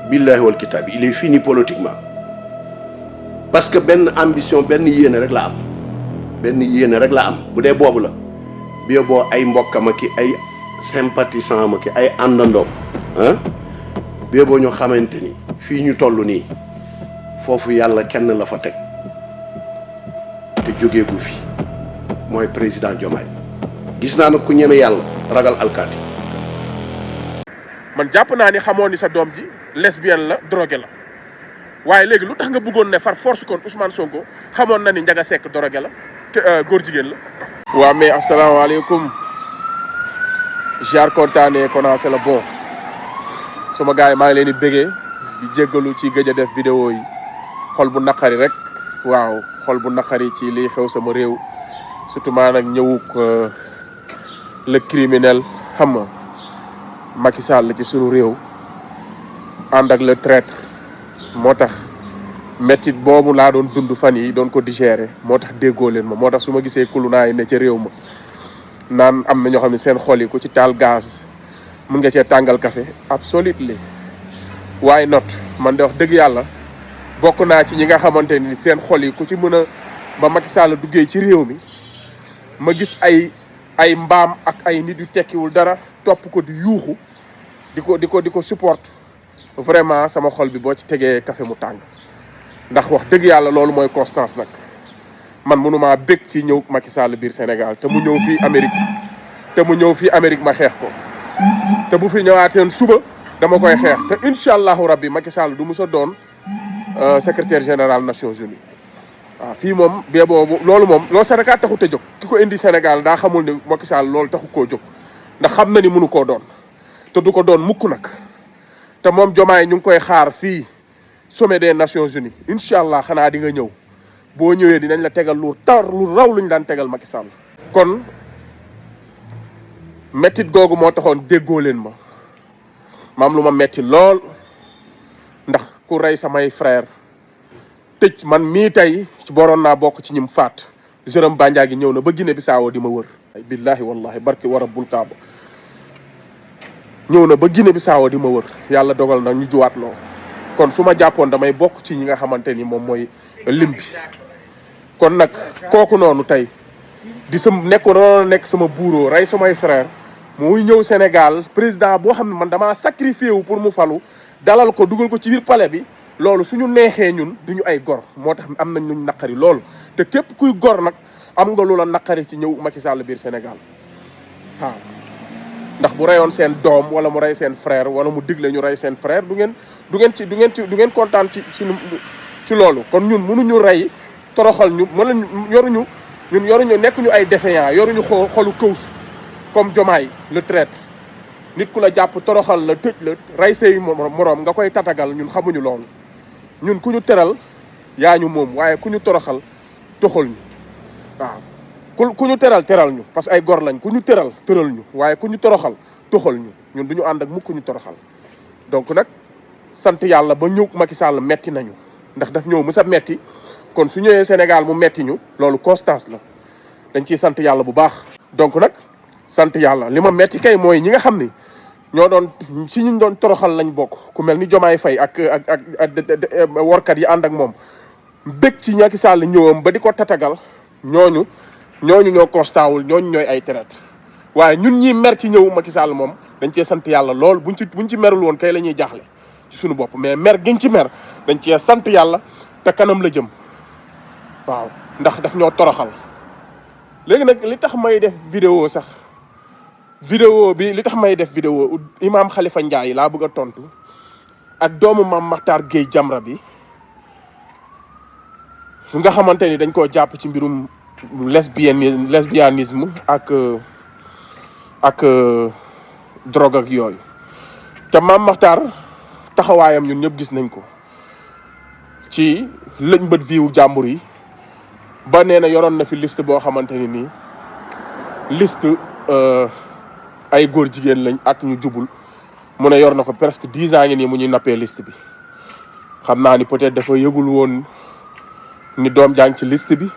billahi wal kitab il est fini politiquement parce que benn ambition benn yéene rek la am bu dee boobu la bi boo ay mbokkam ak ay sympathisant ma ki ay àndandoom ah bi boo ñu xamante ni fii ñu toll nii foofu yàlla kenn la fa teg te jógeegu fi mooy président Diomaye gis naa nag ku ñeme yàlla ragal alkaati. man jàpp naa ni xamoo ni sa doom ji lesbienne la drogué la waaye léegi lu tax nga bëggoon ne far force kon Ousmane Sonko xamoon na ni Ndiaga Seck drogué la te góor jigéen la. waaw mais asalaamaaleykum jaar kontaanee commencé la bon suma gars yi maa ngi leen di bëggee di jéggalu ci gëj a def vidéo yi xol bu naqari rek waaw xol bu naqari ci liy xew sama réew surtout maa nag ñëwuk le criminel xam nga Macky Sall ci sunu réew ànd ak le traître moo tax mettit boobu laa doon dund fan yi doon ko digérer moo tax déggoo leen ma moo tax su ma gisee kulunaa yi ne ca réew ma naan am na ñoo xam ne seen xol yi ku ci taal gaz mun nga cee tàngal café absolutely waaye not man de wax dëgg yàlla bokk naa ci ñi nga xamante ni seen xol yi ku ci mën a ba Macky Sall duggee ci réew mi ma gis ay mbaam ak ay nit yu tekkiwul dara topp ko di yuuxu di ko support vraiment sama xol bi boo ci tegee café mu tàng ndax wax dëgg yàlla loolu mooy constance nag man mënumaa bég ci ñëw Macky Sall biir Sénégal te mu ñëw fii Amérique ma xeex ko te bu fi ñëwaateen suba dama koy xeex te incha allahu rabbi Macky Sall du musa doon secrétaire général Nations Unies waaw fii moom bee boobu loolu Sénégal taxut a jóg ki ko indi Sénégal daa xamul ni Macky Sall loolu taxu koo jóg ndax xam na ni mënu koo doon te du ko doon mukk nag te moom Diomaye ñu ngi koy xaar fii sommet des Nations Unies incha allah xanaa di nga ñëw boo ñëwee dinañ la tegal lu raw luñ daan tegal Macky Sall. kon mettit googu moo taxoon déggoo leen ma maam lu ma metti lool ndax ku rey samay frère tëj man mii tey ci boroon naa bokk ci ñim faat Jérôme Bandiaky ñëw na ba Guinée Bissau di ma wër billahi wallahi barki war a bul kaaba ñëw na ba Guinée Bissau di ma wër yàlla dogal na ñu juwaat loo kon su ma jàppoon damay bokk ci ñi nga xamante ni moom mooy lim bi kon nag kooku noonu tey di nekk sama buuroo rey samay frère muy ñëw Sénégal président boo xam ne man damaa sacrifié wu pour mu falu dalal ko dugal ko ci biir palais bi loolu suñu neexee ñun duñu ay gor moo tax am nañ luñ naqari loolu te képp kuy gor nag am nga lu la naqari ci ñëw Macky Sall biir Sénégal waaw ndax bu reyoon seen doom wala mu rey seen frère wala mu digle ñu rey seen frère du ngeen kontaan ci loolu kon ñun mënuñu rey toroxal ñu yoruñu nekk ñu ay défaillant yoruñu xolu këws comme Diomaye le traître nit ku la jàpp toroxal la tëj la rey say moroom nga koy tatagal ñun xamuñu loolu ñun ku ñu teral yaa ñu moom waaye ku ñu toroxal toxal ñu waaw ku ñu teral ñu parce que ay gor lañ ku ñu tëral ñu waaye ku ñu toroxal toxal ñun du ñu ànd ak mukk ñu toroxal donc nag sant yàlla ba ñëw Macky Sall metti nañu ndax daf ñëw mës a metti kon su ñëwee Sénégal mu metti ñu loolu constance la dañ ciy sant yàlla bu baax donc nag sant yàlla li ma metti kay mooy ñi nga xam ni ñoo doon si ñu doon toroxal lañ bokk ku mel ni Diomaye Faye ak workat yi ànd ak moom bég ci Macky Sall ñëwam ba di ko tatagal ñooñu ñoo constawul ñooñu ñooy ay traître waaye ñun ñi mer ci ñëw Macky Sall moom dañ cee sant yàlla lool buñ ci merul woon kay la ñuy jaaxle ci suñu bopp mais mer giñ ci mer dañ cee sant yàlla te kanam la jëm waaw ndax daf ñoo toroxal léegi nag li tax may def vidéo Imam Khalifa Ndiaye laa bëgg a tontu ak doomu Mame Makhtar Gueye Jamra bi nga xamante ni dañ koo jàpp ci mbirum lesbianisme ak drogue ak yooyu te Mame Makhtar taxawaayam ñun ñëpp gis nañ ko ci lëñ bët viiwu jàmbur yi ba nee na yoroon na fi liste boo xamante ni nii liste ay góor jigéen lañ ak ñu jubul mu ne yor na ko presque 10 ans ngi nii mu ñuy nappee liste bi xam naa ni peut-être dafa yëgul woon ni doom jàng ci liste bi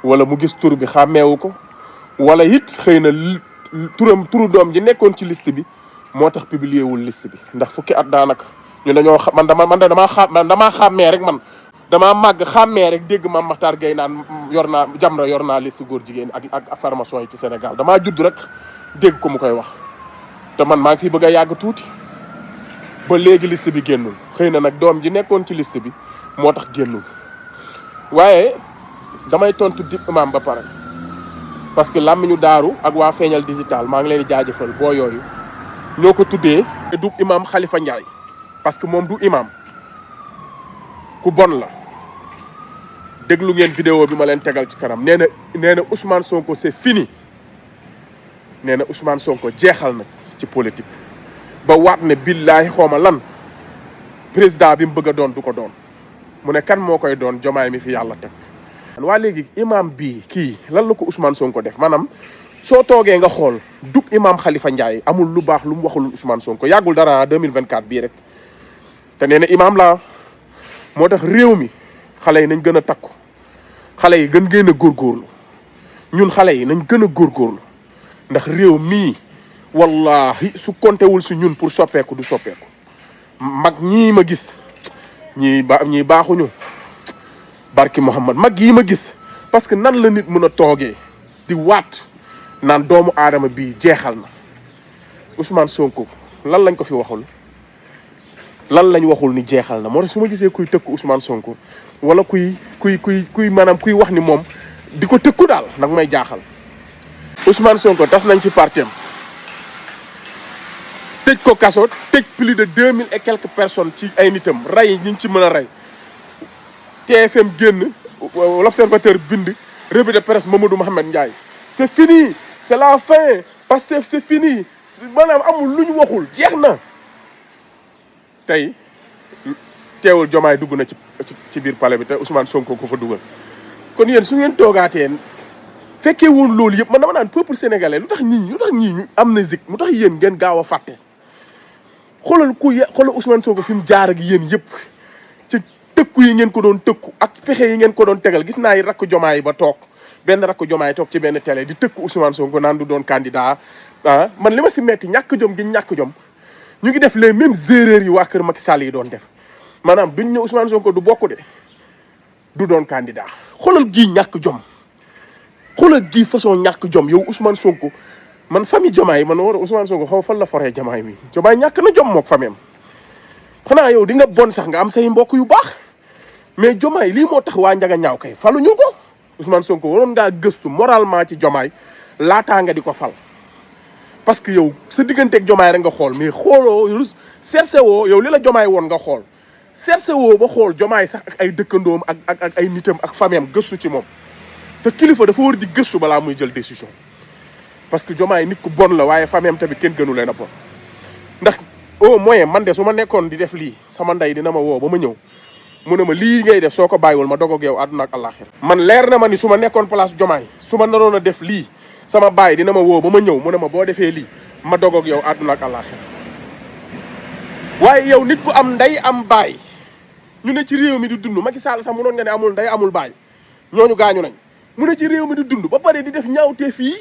wala mu gis tur bi xàmmeewu ko wala it xëy na turu doom ji nekkoon ci liste bi moo tax publier wul liste bi ndax fukki at daanaka ñu dañoo man damaa xàmmee rek man damaa màgg xàmmee rek dégg Mame Makhtar Gueye naan Jamra yor naa liste góor jigéen ak formation yi ci Sénégal damaa judd rek dégg ko mu koy wax te man maa ngi fi bëgg a yàgg tuuti ba léegi liste bi génnul xëy na nag doom ji nekkoon ci liste bi moo tax génnul waaye damay tontu dip imam ba pare parce que làmmiñu daaru ak waa feeñal digital maa ngi leen di jaajëfal boo yooyu ñoo ko tuddee du imam Khalifa Ndiaye parce que moom du imam ku bon la déglu ngeen vidéo bi ma leen tegal ci kanam nee na Ousmane Sonko c'est fini nee na Ousmane Sonko jeexal na ci politique ba waat ne billaahi xooma lan président bi mu bëgg a doon du ko doon mu ne kan moo koy doon jomaay mi fi yàlla teg waa léegi imam bii kii lan la ko Ousmane Sonko def maanaam soo toogee nga xool dub imam Khalifa Ndiaye amul lu baax lu mu waxul Ousmane Sonko yàggul dara 2024 bii rek te nee na imam la moo tax réew mi xale yi nañ gën a takku xale yi gën a góorgóorlu ñun xale yi nañ gën a góorgóorlu ndax réew mii wallahi su kontewul si ñun pour soppeeku du soppeeku mag ñii ma gis ñii baaxuñu barki Muhammad mag yi ma gis parce que nan la nit mën a toogee di waat naan doomu aadama bii jeexal na Ousmane Sonko lan lañ ko fi waxul lan lañ waxul ni jeexal na moo tax su ma gisee kuy tëkku Ousmane Sonko wala kuy maanaam kuy wax ni moom di ko tëkku daal nag may jaaxal Ousmane Sonko tas nañ fi partem tëj ko kaso tëj plus de 2000 et quelques personnes ci ay nitam rey ñi ci mën a rey TFM génn l'observateur bind revue de presse Mamadou Mohamed Ndiaye c'est fini c'est la fin parce que c'est fini maanaam amul lu ñu waxul jeex na tey teewul Diomaye dugg na ci biir palais bi te Ousmane Sonko ko fa dugal kon yéen su ngeen toogaatee fekkee woon loolu yëpp man dama naan peuple sénégalais lu tax ñii ñu amnésique lu tax yéen ngeen gaaw a fàtte xoolal Ousmane Sonko fi mu jaar ak yéen yëpp ci tëkku yi ngeen ko doon tëkku ak pexe yi ngeen ko doon tegal gis naa yi rakk Diomaye ba toog benn rakk Diomaye toog ci benn télé di tëkku Ousmane Sonko naan du doon candidat man li ma si metti ñàkk jom gi ñàkk jom ñu ngi def les mêmes erreurs yi waa kër Macky Sall yi doon def maanaam duñ ne Ousmane Sonko du bokk de du doon candidat xoolal gii ñàkk jom xoolal gii façon ñàkk jom yow Ousmane Sonko man famille Diomaye man war a Ousmane Sonko xaw fan la foree Diomaye mi Diomaye ñàkk na jom mook famille am xanaa yow di nga bon sax nga am say mbokk yu baax mais Diomaye lii moo tax waa Njaga ñaaw kay faluñu ko Ousmane Sonko waroon ngaa gëstu moralement ci Diomaye laataa nga di ko fal parce que yow sa digganteeg Diomaye rek nga xool mais xooloo cherché woo yow li la Diomaye woon nga xool cherché woo ba xool Diomaye sax ak ay dëkkandoom ak ay nitam ak famille am gëstu ci moom te kilifa dafa war di gëstu balaa muy jël décision parce que Diomaye nit ku bon la waaye famille am tamit kenn gënu leen a bon ndax au moins man de su ma nekkoon di def lii sama ndey dina ma woo ba ma ñëw mu ne ma lii ngay def soo ko bàyyiwul ma dogoog yow àdduna ak àllaaxira man leer na ma ni su ma nekkoon place Diomaye su ma naroon a def lii sama baay dina ma woo ba ma ñëw mu ne ma boo defee lii ma dogoog yow àdduna ak àllaaxira waaye yow nit ku am ndey am baay ñu ne ci réew mi di dund Macky Sall sax mënoon nga ne amul ndey amul baay ñooñu gaañu nañ mu ne ci réew mi di dund ba pare di def ñaawtee fii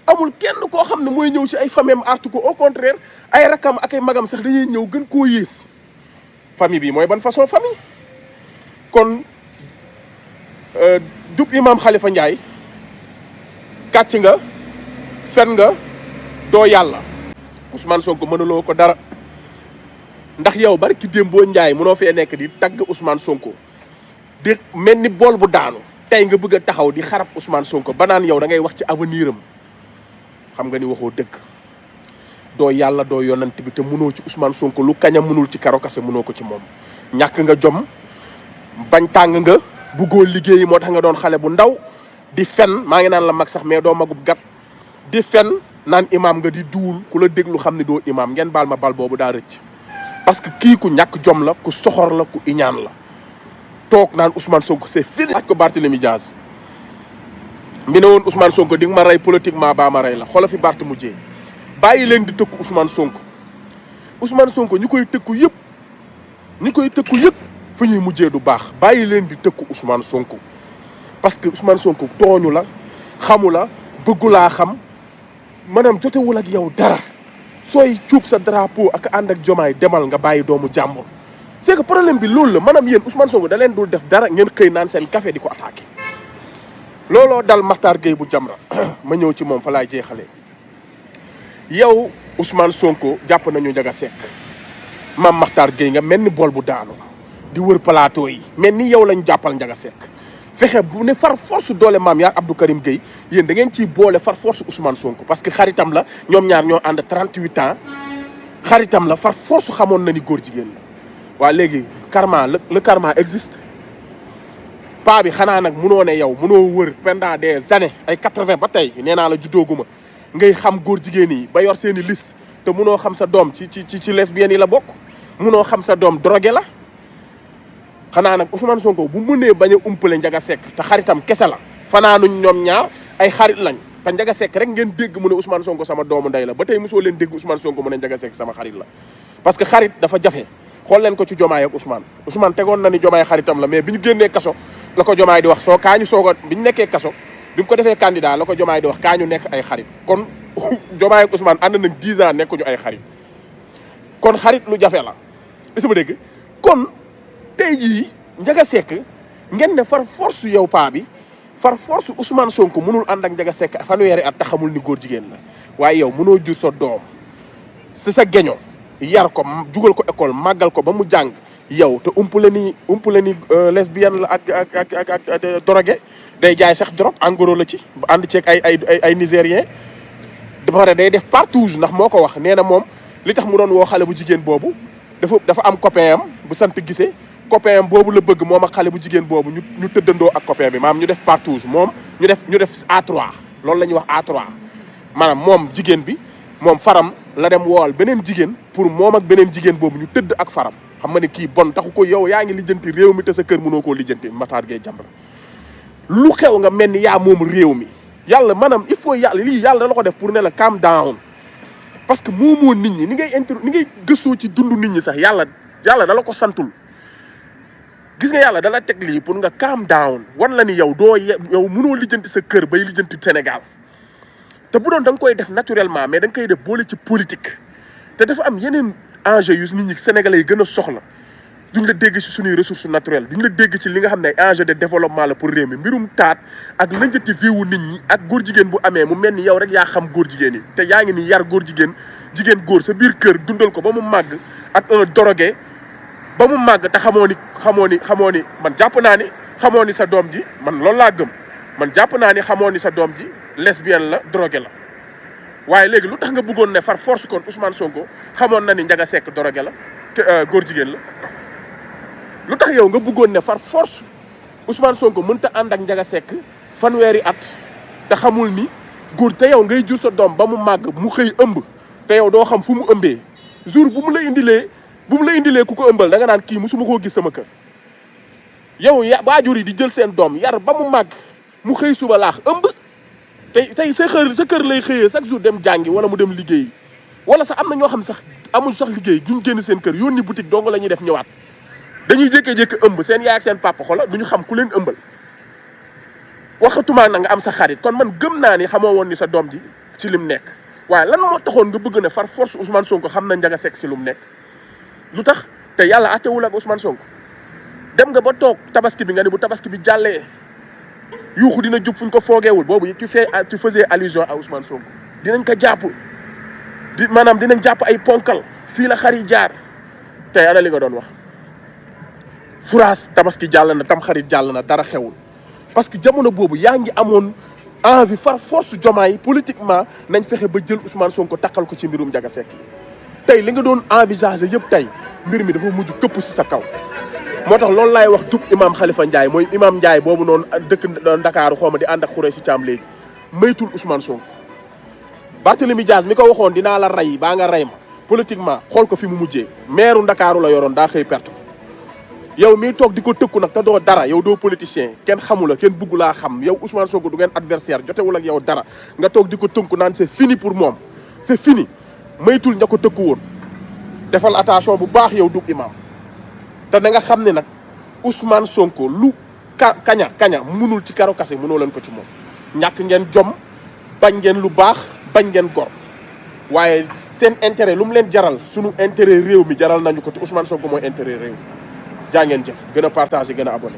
amul kenn koo xam ne mooy ñëw ci ay famille am artu ko au contraire ay rakam ak ay magam sax dañuy ñëw gën koo yées famille bi mooy ban façon famille kon dub imam Khalifa Ndiaye kàcc nga fen nga doo yàlla Ousmane Sonko mënuloo ko dara ndax yow barki Dembo Ndiaye mënoo fee nekk di tagg Ousmane Sonko di mel ni bool bu daanu tey nga bëgg a taxaw di xarab Ousmane Sonko ba naan yow da ngay wax ci avenir am xam nga ni waxoo dëgg doo yàlla doo yonant bi te mënoo ci Ousmane Sonko lu kaña mënul ci karo kase mënoo ko ci moom ñàkk nga jom bañ tàng nga buggoo liggéeyi moo tax nga doon xale bu ndaw di fen maa ngi naan la mag sax mais doo magub gat di fen naan imam nga di duwul ku la déglu xam ne doo imam ngeen baal ma bal boobu daa rëcc parce que kii ku ñàkk jom la ku soxor la ku iñaan la toog naan Ousmane Sonko c'est fini ak ko Barthélémy Dias mi ne woon Ousmane Sonko di nga ma rey politiquement baa ma rey la xoola fi Barth mujjee bàyyi leen di tëkku Ousmane Sonko ñu koy tëkku yëpp fu ñuy mujjee du baax bàyyi leen di tëkku Ousmane Sonko parce que Ousmane Sonko tooñu la xamu la bëggu laa xam maanaam jotewul ak yow dara sooy cuub sa drapeau ak ànd ak Diomaye demal nga bàyyi doomu jàmbur c'est que problème bi loolu la maanaam yéen Ousmane Sonko da leen dul def dara ngeen xëy naan seen café di ko attaqué looloo dal Makhtar Gueye bu Jamra ma ñëw ci moom fa laay jeexalee yow Ousmane Sonko jàpp nañu Ndiaga Seck maam Makhtar Gueye nga mel ni bool bu daanu di wër plateau yi mel ni yow lañ jàppal Ndiaga Seck fexe bu ne far force doole maam yaa Abdou Karim Gueye yéen da ngeen ciy boole far force Ousmane Sonko parce que xaritam la ñoom ñaar ñoo ànd 38 ans xaritam la far force xamoon na ni góor jigéen la waa léegi karma le karma existe paa bi xanaa nag munoo ne yow munoo wër pendant des années ay 80 ba tey nee naa la juddooguma ngay xam góor jigéen yi ba yor seen i liste te munoo xam sa doom ci lesbiennes yi la bokk munoo xam sa doom drogué la xanaa nag Ousmane Sonko bu mënee bañ a umpale Ndiaga Seck te xaritam kese la fanaanuñ ñoom ñaar ay xarit lañ te Ndiaga Seck rek ngeen dégg mu ne Ousmane Sonko sama doomu ndey la ba tey mosoo leen dégg Ousmane Sonko mu ne Ndiaga Seck sama xarit la parce que xarit dafa jafe xool leen ko ci Jomaay ak Ousmane tegoon na ni Jomaay xaritam la mais bi ñu génnee kaso la ko Jomaay di wax soo kaañu soog a bi ñu nekkee kaso bi mu ko defee candidat la ko Jomaay di wax kaañu nekk ay xarit kon Jomaay ak Ousmane ànd nañ 10 ans nekkuñu ay xarit kon xarit lu jafe la is ma dégg kon tey jii Ndiaga Seck ngeen ne far force yow paa bi far force Ousmane Sonko mënul ànd ak Ndiaga Seck fanweeri at taxamul ni góor jigéen la waaye yow mënoo jur sa doom si sa geño yar ko jugal ko école màggal ko ba mu jàng yow te umpule ni lesbienne la ak drogué day jaay sax drogue en gros la ci ànd ceeg ay nigérien dafa pare day def partout ndax moo ko wax nee na moom li tax mu doon woo xale bu jigéen boobu dafa am copain am bu sant gisee copain am boobu la bëgg moom ak xale bu jigéen boobu ñu tëddandoo ak copain bi maanaam ñu def partout moom ñu def A3 loolu la ñuy wax A3 maanaam moom jigéen bi moom faram la dem wool beneen jigéen pour moom ak beneen jigéen boobu ñu tëdd ak faram xam nga ne kii bon taxu ko yow yaa ngi lijjanti réew mi te sa kër mënoo koo lijjanti Makhtar Gueye Jamra lu xew nga mel ni yaa moom réew mi yàlla maanaam il faut yàlla lii yàlla da la ko def pour ne la calm down parce que moomoo nit ñi ni ngay gëstoo ci dund nit ñi sax yàlla da la ko santul gis nga yàlla da la teg lii pour nga calm down wan la ni yow yow mënoo lijjanti sa kër bay lijjanti Sénégal te bu doon da nga koy def naturellement mais da nga koy def boole ci politique te dafa am yeneen enjeu yu nit ñi sénégalais yi gën a soxla duñ la dégg ci suñuy ressources naturelles duñ la dégg ci li nga xam ne ay enjeu de développement la pour réew mi mbirum taat ak lënjati viwu nit ñi ak góor jigéen bu amee mu mel ni yow rek yaa xam góor jigéen yi te yaa ngi ni yar góor jigéen góor sa biir kër dundal ko ba mu màgg ak un drogué ba mu màgg te xamoo ni man jàpp naa ni xamoo ni sa doom ji man loolu laa gëm man jàpp naa ni xamoo ni sa doom ji lesbienne la drogué la waaye léegi lu tax nga bëggoon ne far force kon Ousmane Sonko xamoon na ni Ndiaga Seck drogué la te góor jigéen la lu tax yow nga bëggoon ne far force Ousmane Sonko mënta ànd ak Ndiaga Seck fanweeri at te xamul ni góor te yow ngay jur sa doom ba mu màgg mu xëy ëmb te yow doo xam fu mu ëmbee jour bu mu la indilee ku ko ëmbal da nga naan kii musuma koo gis sama kër yow waajur yi di jël seen doom yar ba mu màgg mu xëy suba laax ëmb tey sa kër lay xëyee chaque jour dem jàngi wala mu dem liggéey wala sax am na ñoo xam sax amul sax liggéey duñ génn seen kër yónni boutique dong la ñuy def ñëwaat dañuy jékki-jékki ëmb seen yaay ak seen papa xola duñu xam ku leen ëmbal waxatumaa na nga am sa xarit kon man gëm naa ni xamoo woon ni sa doom ji ci lim nekk waaye lan moo taxoon nga bëgg ne far force Ousmane Sonko xam na Ndiaga Seck ci lu mu nekk lu tax te yàlla attewul ak Ousmane Sonko dem nga ba toog tabaski bi nga ne bu tabaski bi jàllee yuuxu dina jub fuñ ko foogeewul boobu tu faisais allusion à Ousmane Sonko dinañ ko jàpp maanaam dinañ jàpp ay ponkal fii la xar yi jaar tey ana li nga doon wax furaas tabaski jàll na tam xarit jàll na dara xewul parce que jamono boobu yaa ngi amoon envie far force Diomaye politiquement nañ fexe ba jël Ousmane Sonko takkal ko ci mbirum Ndiaga Seck tey li nga doon envisager yëpp tey mbir mi dafa mujj këpp ci sa kaw moo tax loolu laay wax dub imam Khalifa Ndiaye mooy imam Ndiaye boobu noonu dëkk Ndakaaru xaw ma di ànd ak Khoureychi Thiam léegi maytul Ousmane Sonko Barthélémy Dias mi ko waxoon dinaa la rey baa nga rey ma politiquement xool ko fi mu mujjee maire Ndakaaru la yoroon daa xëy perte yow miy toog di ko tëkku nag te doo dara yow doo politicien kenn xamula kenn bugg laa xam yow Ousmane Sonko du ngeen adversaire jotewul ak yow dara nga toog di ko tënku naan c'est fini pour moom c'est fini maytul ña ko tëkku woon defal attention bu baax yow dub imam te da nga xam ne nag Ousmane Sonko lu kaña munul ci karo kase munoo leen ko ci moom ñàkk ngeen jom bañ ngeen lu baax bañ ngeen gor waaye seen intérêt lu mu leen jaral sunu intérêt réew mi jaral nañu ko te Ousmane Sonko mooy intérêt réew jaa ngeen jëf gën a partagé gën a abonné